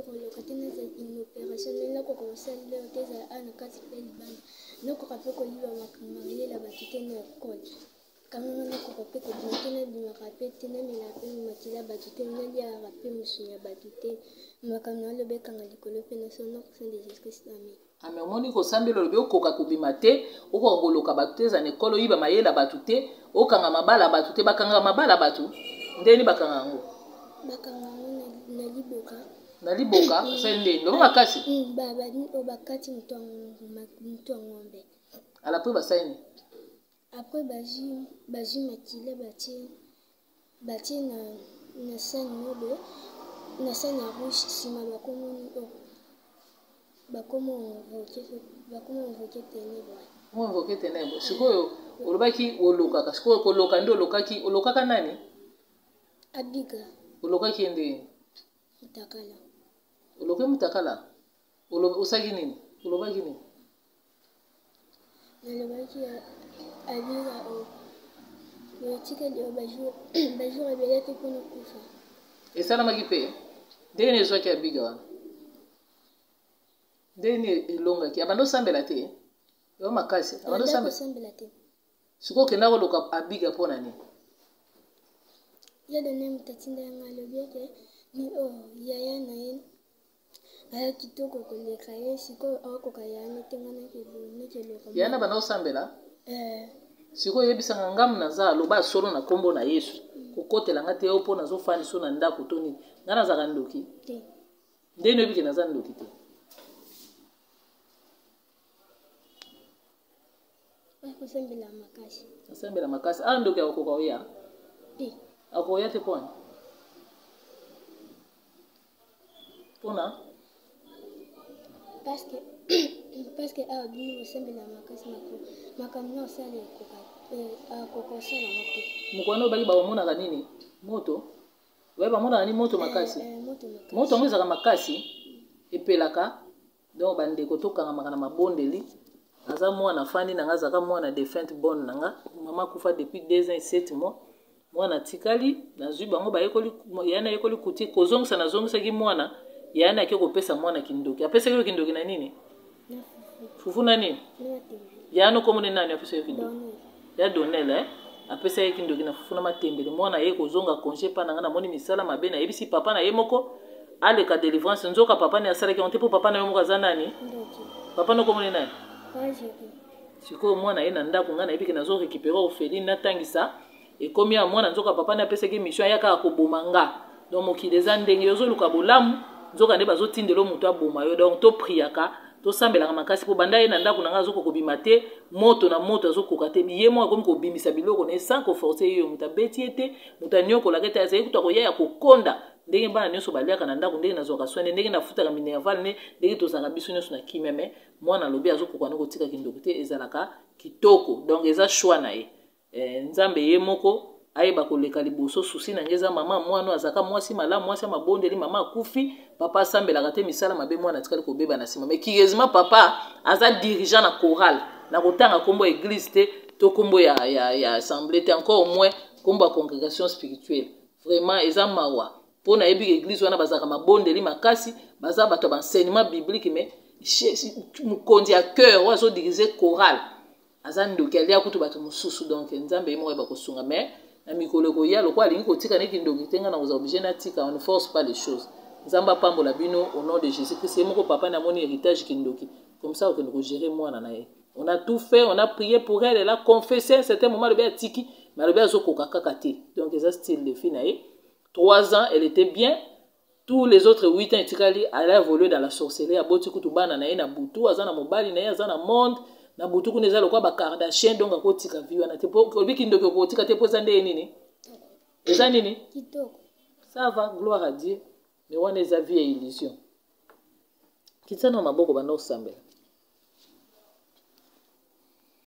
koloka te naza inopérationnel, nakoka kosala eloko te, ezala awa na kati mpe libanda, nakoka mpe koyiba mayele ya bato te na ekole. Kanga nga nakoka mpe kobima te, nabimaka mpe te, namelaka mpe makila ya bato te, naliaka mpe mosuni ya bato te. Makambo naloba ekanga likolo mpe na se, au nom puissant de Jésus Christ, amen. Amen. Omoni kosambela olobi okoka kobima te, okoka koloka bato te, eza na ekolo oyiba mayele ya bato te, okanga mabala ya bato te. Bakangaka mabala ya bato ndenge nini? Bakanga yango? Bakanga yango na liboka. Na liboka osali ndenge loba makasi. Bakati moto ya ngombe. Ala mpe basali nini? Après bazwi bazwi makila batie batie na na sani moko boye na sani ya rouge nsima bakomi oh, bakomi invoke bakomi invoke tenebre. Mo invoke tenebre. Sikoyo olobaki olokaka, sikoyo koloka nde olokaki, olokaka nani? Abiga. Olokaki ye ndenge? Mutakala. Oloki mutakala? Osalaki nini? Olobaki nini? Nalobaki abika o etikali o bajour ebele te mpona kufa. Esalamaki mpe ndenge nini ezwaki abiga wana? Ndenge nini elongaki? Abanda osambela te yo makasi, abanda osambela te. Sikoyo okenda koluka abiga mpo na nini? Ya done moto atinda yanga alobi ete ni o oh, yaya na ye Aya kitoko koleka ye sikoyo akoka yana te nga nakeloka. Yana banda osambela? Eh. Sikoyo yebisanga ngamu naza aloba solo na kombo na Yesu. Kokotela nga te yo mpo nazofandi so na ndako to nini. Nga nazalaka ndoki? Te. Ndenge oyebi ke naza ndoki te? Kosambela makasi. Kosambela makasi. Ah ndoki akokoka oya? Te. Akoya te pona? Pona? Parce que parce que awa bino bosambela makasi makambo na osala ekoka akoka osala yango te. Mokwana obaki baomonaka nini? Moto? Oye bamonaka nini moto makasi? Moto yango ezalaka makasi epelaka. Donc ba ndeko tokangamaka na mabondeli. Aza mwana afandi na nga, azalaka mwana defunte bonne na nga. Mama akufa depuis 2 ans et 7 mois. Mwana atikali, nazwi bango bayekoli, ya nayekoli kuti kozongisa nazongisaki mwana, ya nake kopesa mwana kindoki. Apesaki yo kindoki na nini? Fufu na nini? Ya no komone nani apesaki yo kindoki? Ya Donel eh? Apesaki ye kindoki na fufu na matembele. Mwana aye kozonga congé pa na nga, namoni misala mabe, nayebisi papa na ye moko aleka delivrance. Nzoka papa ne asalaki yango te, mpo papa na ye moko aza nani? Papa no komone nani? Sikoyo mwana ye na ndako, ngai nayebi ke nazo récupérer orpheline, natangisa ekomi ya mwana. Nzoka papa ne apesaki mission, aya kaka koboma nga. Donc mokili eza ndenge yo ozoluka bolamu, nzoka nde bazotindela moto aboma yo. Donc topriaka, tosambelaka makasi, mpo banda ye na ndako na ngai azokoka kobima te, moto na moto azokoka te. Ye moko akomi kobimisa biloko na ye sans koforce ye. Moto abeti ye te, moto anyokolaka te, azali kutu akoya ya kokonda ndenge bana nyonso baliaka na ndako, ndenge nazwaka soin, ndenge nafutaka minerval ne, ndenge tozalaka biso nyonso na kimia. Me mwana alobi azokoka na kotika kindoki te, ezalaka kitoko. Donc eza choix na ye. Nzambe ye moko ayeba koleka liboso. Susi na ngai eza mama mwana azalaka mwasi malamu, mwasi ya mabondeli. Mama akufi, papa asambelaka te, misala mabe, mwana atikali kobeba na nsima. Mais curieusement papa aza dirigeant na chorale, na kotanga nkombo ya église te to nkombo ya assemblée te, encore moins nkombo ya congrégation spirituelle. Vraiment eza mawa, mpo nayebi ke église wana bazalaka mabondeli makasi, baza bato ya baenseignement biblique. Mais mokonzi ya chœur oyo azodirige chorale aza ndoki, alia kutu bato mosusu. Donc nzambe ye moko ayeba kosunga. Mais na mikolo ekoya, lokola alingi kotika ne kindoki te, ngai nakozala oblige natika. On ne force pas les choses. Nzambe apambola bino au nom de Jésus Christ. Ye moko papa namoni héritage kindoki, comme ça okende kogérer mwana na ye. On a tout fait, on a prié pour elle, elle a confessé un certain moment, alobi atiki, mais alobi azokoka kaka te. Donc eza style de fille na ye. 3 ans elle était bien, tous les autres 8 ans etikali elle a évolué dans la sorcellerie. Aboti kutu bana na ye na butu, aza na mobali na ye, aza na monde na butu kuna, eza lokola bakardachien. Donc akotika vie wana te, po olobi kindoki okotika te, po eza ndenge nini? Eza nini? Kitoko. Ça va, gloire à Dieu. Mais wana eza vie ya illusion. Kitisa na maboko, banda osambela.